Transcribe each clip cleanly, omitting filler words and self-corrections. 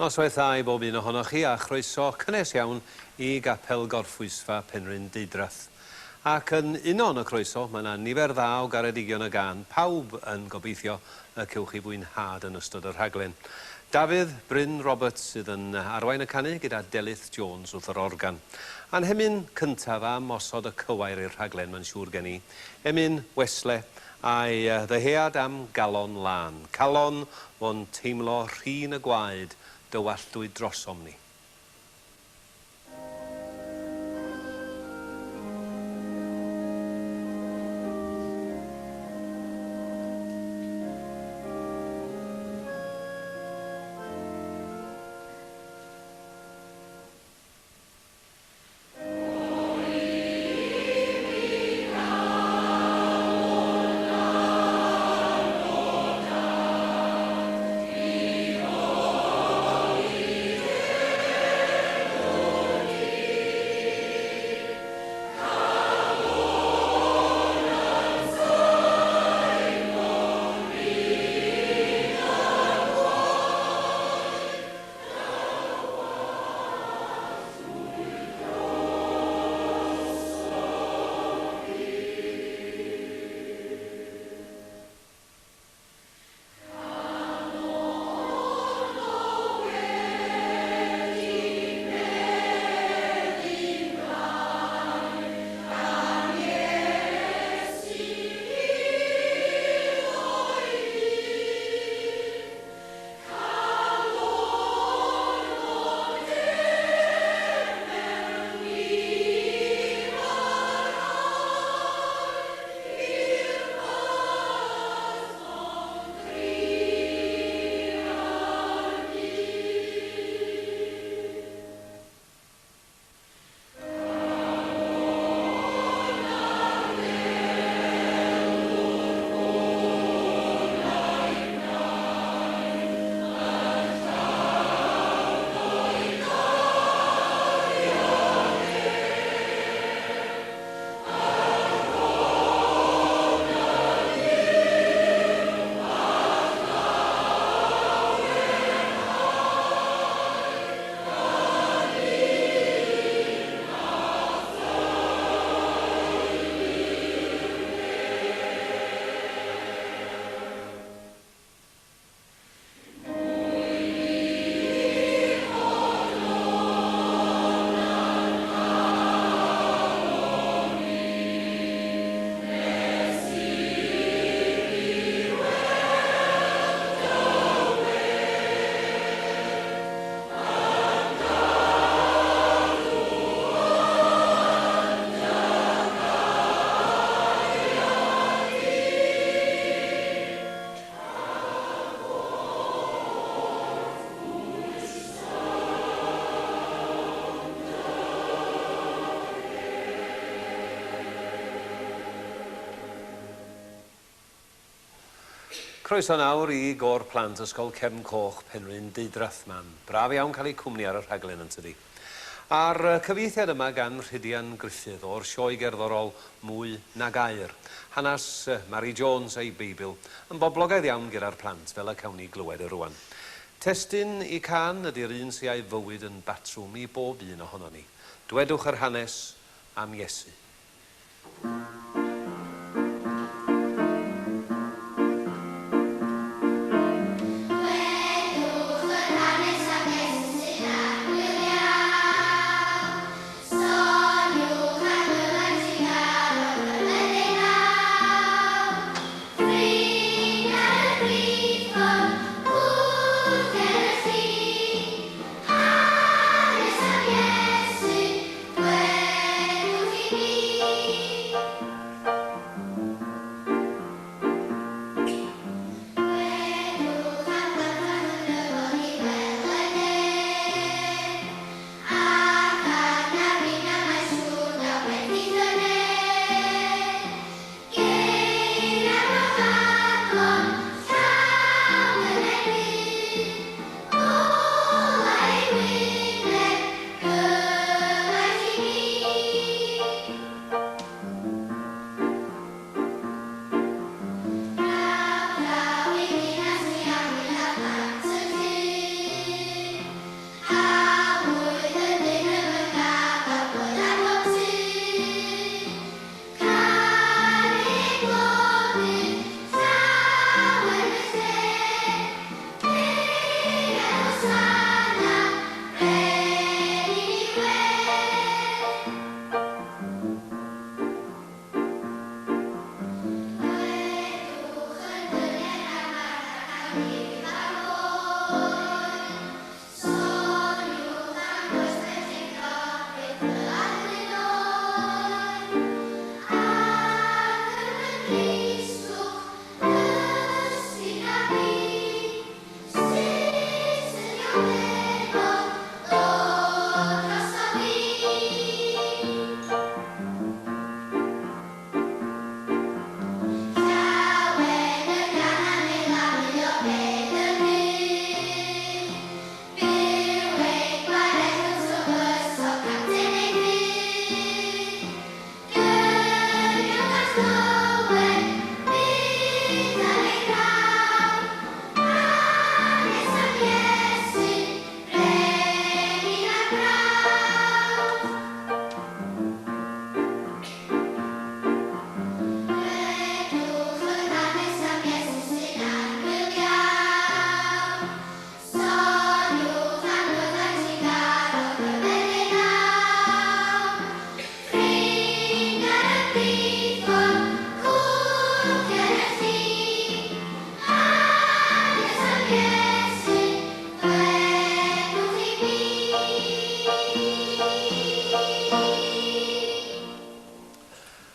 Noswaith dda i bob un ohonoch chi a chroeso cynnes iawn i Gapel Gorffwysfa Penrhyn Deudrath. Ac yn uno yn y croeso, mae yna nifer dda o garedigion y gân, pawb yn gobeithio y cewch chi fwynhad yn ystod y rhaglen. Dafydd Bryn Roberts sydd yn arwain y canu gyda Delyth Jones wrth yr organ. A'n hemyn cyntaf am osod y cywair i'r rhaglen, mae'n siŵr gen i, emyn Wesle A'i ddyhead am galon lân. Calon fo'n teimlo rhin y gwaed dywalltwyd drosom ni. Croeso nawr i Gôr Plant Ysgol Cefn Coch, Penrhyn Deudrath. Ma'n braf iawn cael eu cwmni ar y rhaglen yntydi? A'r cyfieithiad yma gan Rhidian Gruffydd o'r sioe gerddorol Mwy Nag Aur. Hanes Mari Jones a'i Beibl, yn boblogaidd iawn gyda'r plant, fel y cawn ni glywed e rwan. Testun y cân ydi'r un sy a'i fywyd yn batrwm i bob un ohonon ni. Dwedwch yr hanes am Iesu. Dwedwch yr hanes am Iesu a'r gwyliau. Soniwch am gymaint sy'n garodd yn y denaw. Ffrind ar y brif ffordd, cwrdd ger y llun. Hanes am Iesu, dwedwch i mi.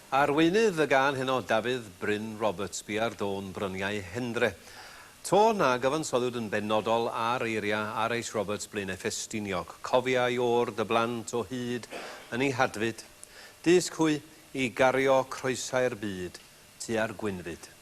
Arweinydd y gân heno, Dafydd Bryn Roberts, buar dôn Bryniau Hendre. Tôn a gyfansoddwyd yn benodol ar eiriau R.H. Roberts Blaenau Ffestiniog. Cofia i o'r dy blant o hyd yn ei hadfyd. Dysg hwy i gario croesau'r byd tua'r gwynfyd.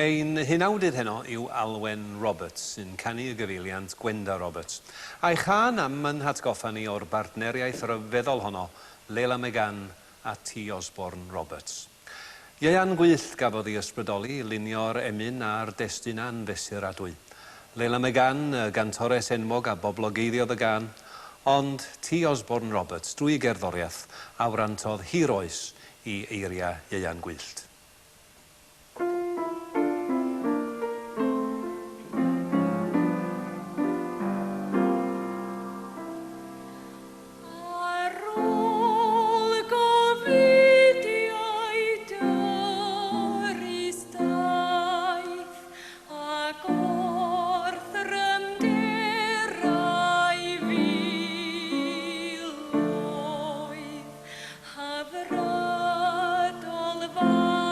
Ein hunawdydd heno yw Alwen Roberts, sy'n canu y gyfeiliant Gwenda Roberts. A'i chân am yn hatgoffa ni o'r bartneriaeth ryfeddol honno, Leila Megan a T Osborne Roberts. Ieuan Gwyllt gafodd ei ysbrydoli i lunio'r emyn a'r destun anfesuradwy. Leila Megan, y gantores enwog a boblogeiddiodd y gân, ond T Osborne Roberts drwy gerddoriaeth a wrantodd hir oes i eiriau Ieuan Gwyllt. Ar ôl gofidiau dyrys daith ac orthrymderau filoedd, hyfrydol farw.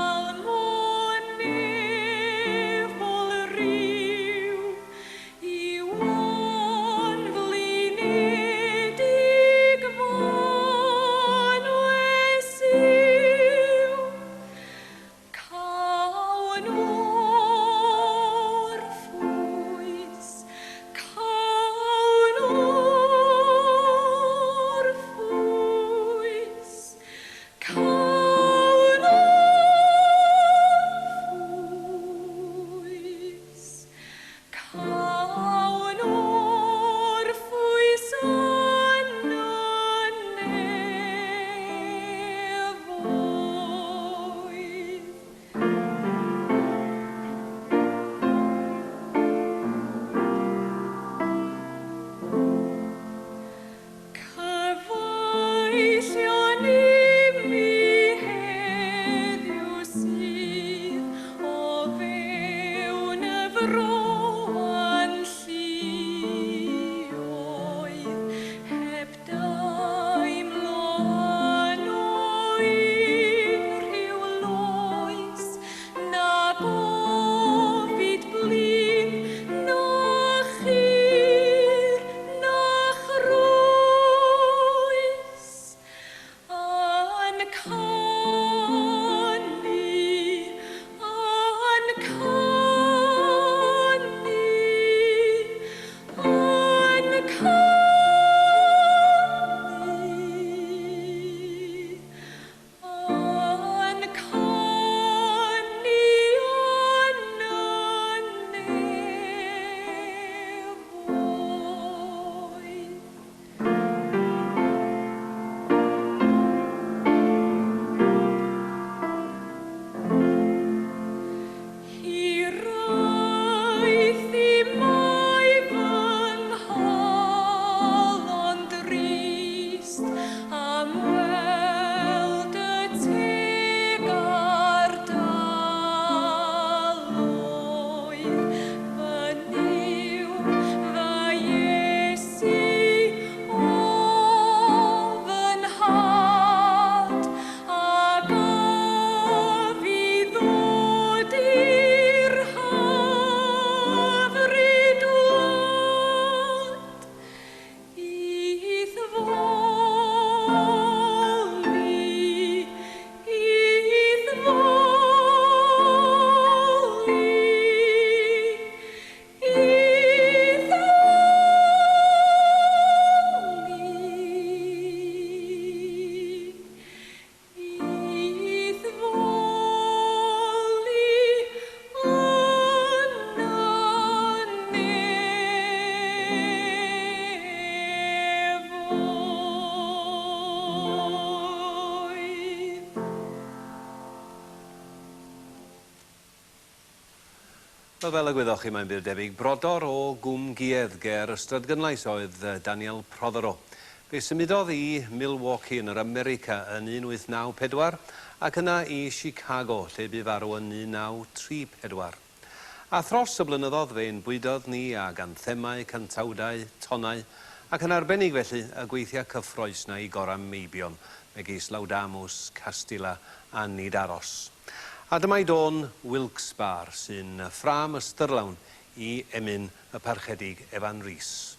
Wel, fel y gwyddoch chi, mae'n bur debyg, brodor o Gwm Giedd ger Ystradgynlais oedd Daniel Prothero. Fe symudodd i Milwaukee yn yr America yn 1894 ac yna i Chicago, lle bu farw yn 1934. A thros y blynyddodd fe'n bwydodd ni ag anthemau, cantawdau, tonau, ac yn arbennig felly, y gweithiau cyffrous 'na i gorau meibion, megis Laudamus, Castilla a Nidaros. A dyma'i dôn Wilkes Barre, sy'n ffrâm ystyrlawn i emyn y Parchedig Evan Rees.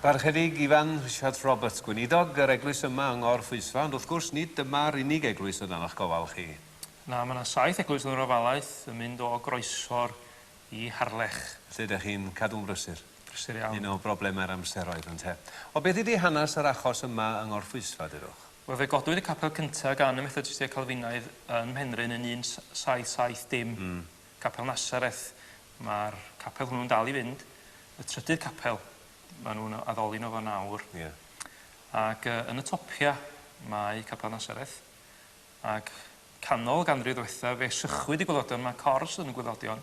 Parchedig Ifan Rhisiart Roberts, gweinidog yr eglwys yma yng Ngorffwysfa, ond wrth gwrs nid dyma'r unig eglwys o dan eich gofal chi. Na, mae yna saith eglwys yn yr ofalaeth yn mynd o Groesor i Harlech. Felly ydych chi'n cadw'n brysur? Brysur iawn. Un o broblemau'r amseroedd, ynte. O, beth ydi hanes yr achos yma yng Ngorffwysfa, dudwch? Wel, fe godwyd y capel cyntaf gan y Methodistiaid Calfinaidd yn Mhenrhyn yn 1770. Capel Nasareth. Mae'r capel hwnnw'n dal i fynd. Y trydydd capel, maen nhw'n addoli yno fo nawr. Ie. Ac yn y topia mae Capel Nasareth. Ac canol y ganrif ddiwetha fe sychwyd y gwaelodion, mae cors yn y gwaelodion.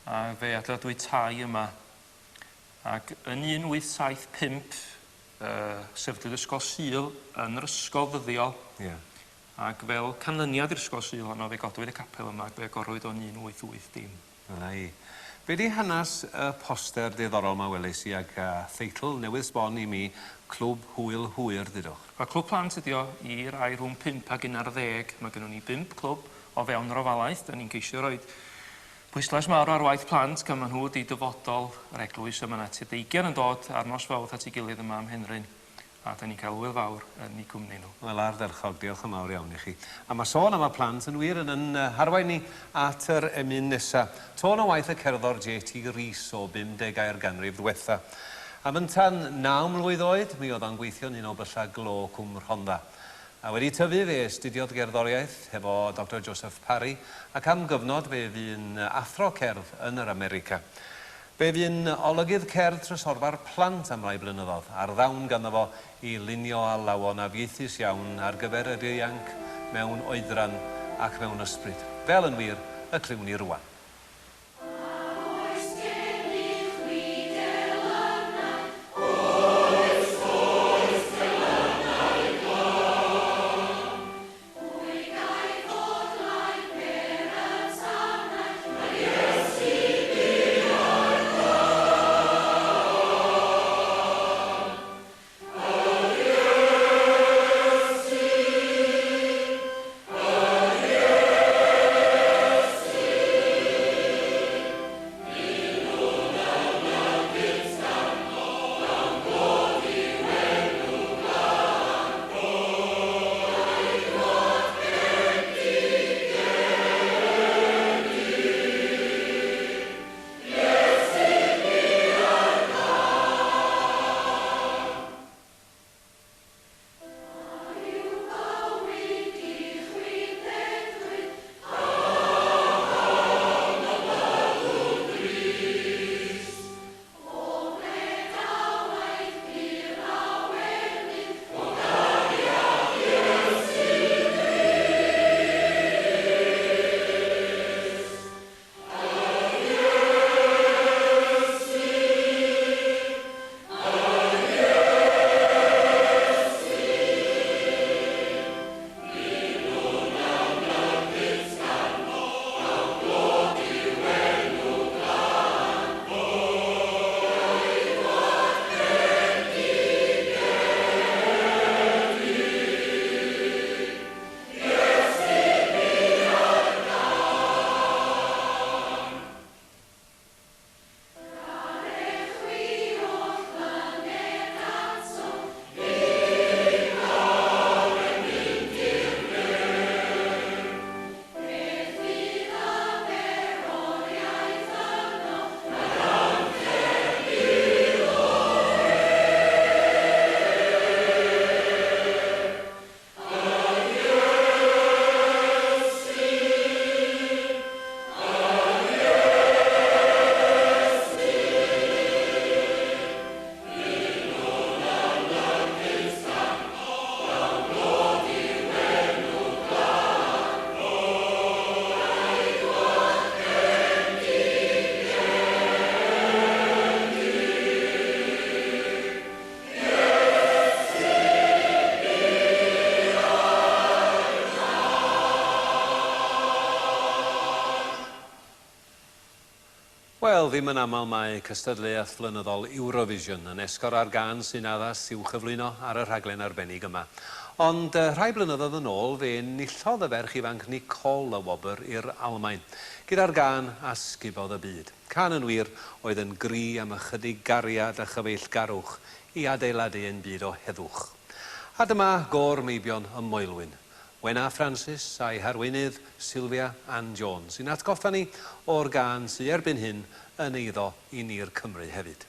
A fe adeiladwyd tai yma. Ac yn 1875 sefydlwyd Ysgol Sul yn yr ysgol ddyddiol. Ie. Ac fel canlyniad i'r Ysgol Sul honno fe godwyd y capel yma ac fe agorwyd o'n 1880. Dyna hi. Be 'di hanes y poster diddorol 'ma weles i ag theitl newydd sbon i mi, Clwb Hwyl Hwyr, dudwch? Wel, clwb plant ydi o i rai rhwng pump ag unarddeg. Mae gynnon ni bump clwb o fewn yr ofalaeth. 'Dan ni'n ceisio roid pwyslais mawr ar waith plant gan ma' nhw 'di dyfodol yr eglwys a ma' 'na tua deugian yn dod ar nos Fawrth at ei gilydd yma ym Mhenrhyn. A 'dan ni'n cael hwyl fawr yn 'u cwmni nhw. Wel, ardderchog, diolch yn fawr iawn i chi. A ma' sôn am y plant yn wir yn 'yn harwain ni at yr emyn nesa. Tôn o waith y cerddor JT Rees o bumdegau'r ganrif ddwetha. A fynta'n naw mlwydd oed, mi o'dd o'n gweithio'n un o bylla glo Cwm Rhondda. A wedi tyfu fe astudiodd gerddoriaeth hefo Doctor Joseph Parry ac am gyfnod fe fu'n athro cerdd yn yr America. Fe fu'n olygydd cerdd Trysorfa'r Plant am rai blynyddodd, a'r ddawn ganddo fo i lunio alawon afieithus iawn ar gyfer yr ieuanc mewn oedran ac mewn ysbryd. Fel, yn wir, y clywn ni rŵan. Wel, ddim yn aml mae cystadleuaeth flynyddol Eurovision yn esgor ar gân sy'n addas i'w chyflwyno ar y rhaglen arbennig yma. Ond rhai blynyddoedd yn ôl fe enillodd y ferch ifanc Nicole y wobr i'r Almaen, gyda'r gân a sgubodd y byd. Cân yn wir oedd yn gry am ychydig gariad a chyfeillgarwch i adeiladu ein byd o heddwch. A dyma gôr meibion y Moelwyn. Wenna Francis a'i harweinydd Sylvia Ann Jones sy'n atgoffa ni o'r gân sy erbyn hyn yn eiddo i ni'r Cymry hefyd.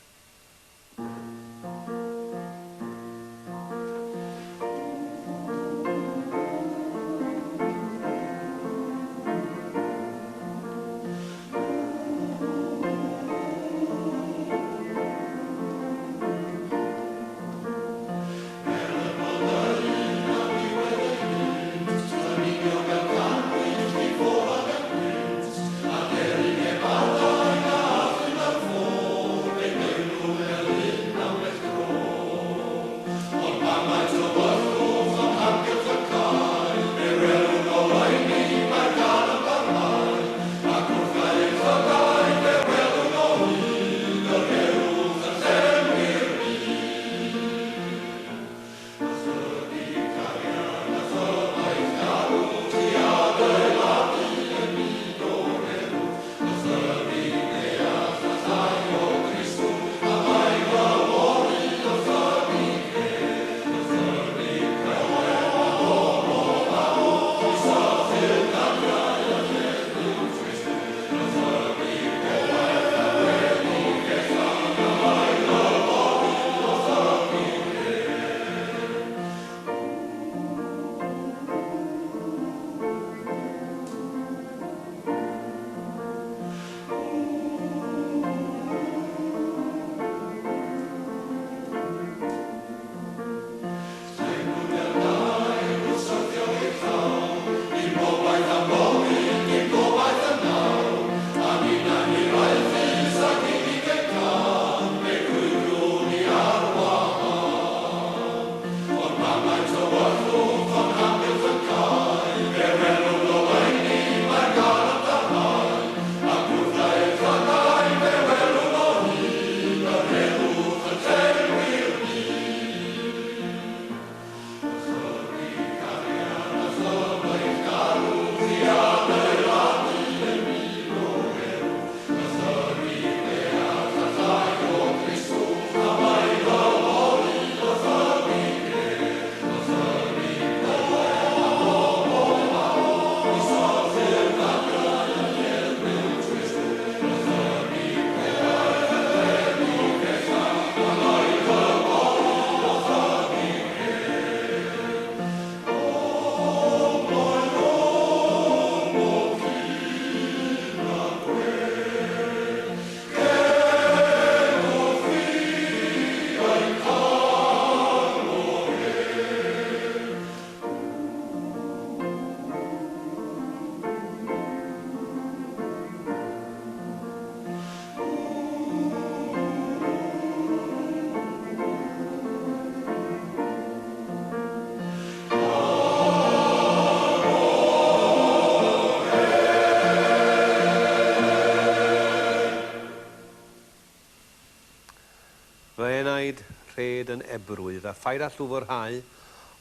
Fy enaid rhed yn ebrwydd a phaid â llwfrhau,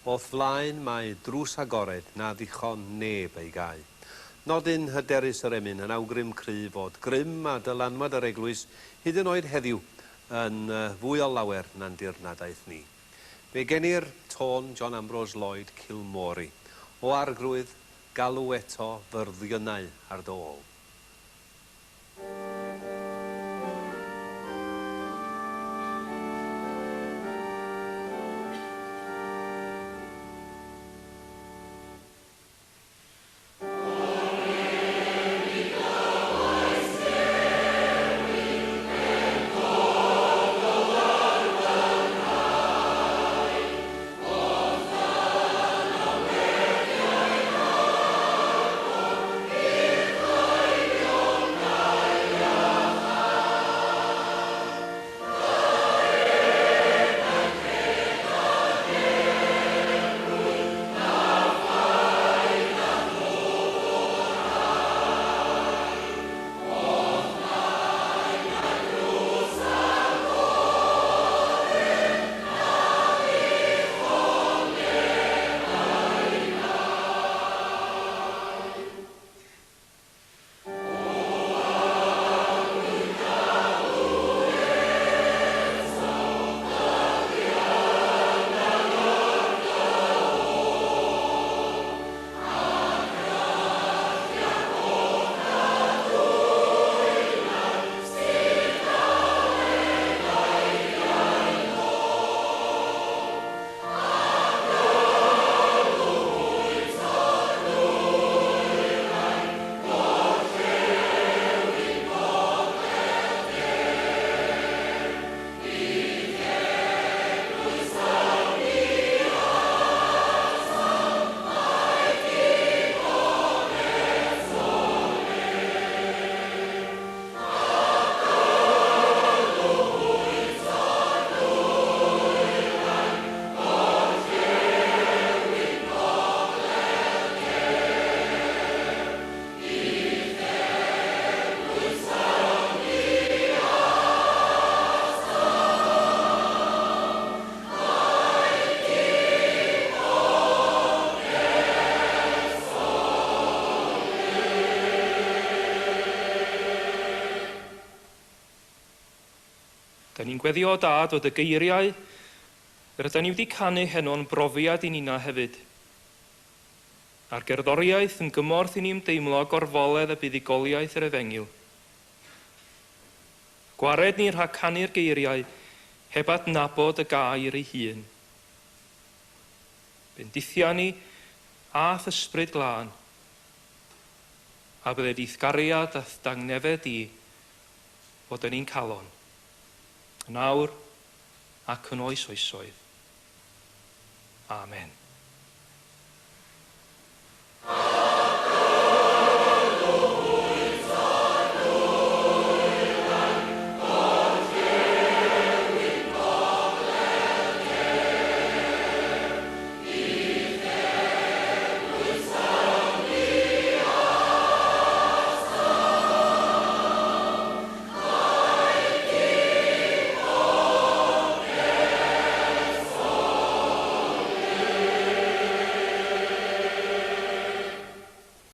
o'th flaen mae drws agored na ddichon neb ei gau. Nodyn hyderus yr emyn yn awgrym cryf fod grym a dylanwad yr eglwys hyd yn oed heddiw yn fwy o lawer na'n dirnadaeth ni. Fe genir tôn John Ambrose Lloyd Cilmori, O Arglwydd, galw eto fyrddiynau ar dy ôl. Da ni'n gweddio o dad fod y geiriau yr yda ni wedi canu heno'n brofiad i nina hefyd. A'r gerddoriaeth yn gymorth i ni ymdeimlo gorfoledd a buddugoliaeth yr efengyl. Gwared ni rhag canu'r geiriau heb adnabod y gair ei hun. Bendithia ni a'th ysbryd glân, a bydded i'th gariad a'th dangnefedd di fod yn ein calon, yn awr ac yn oes oesoedd. Amen.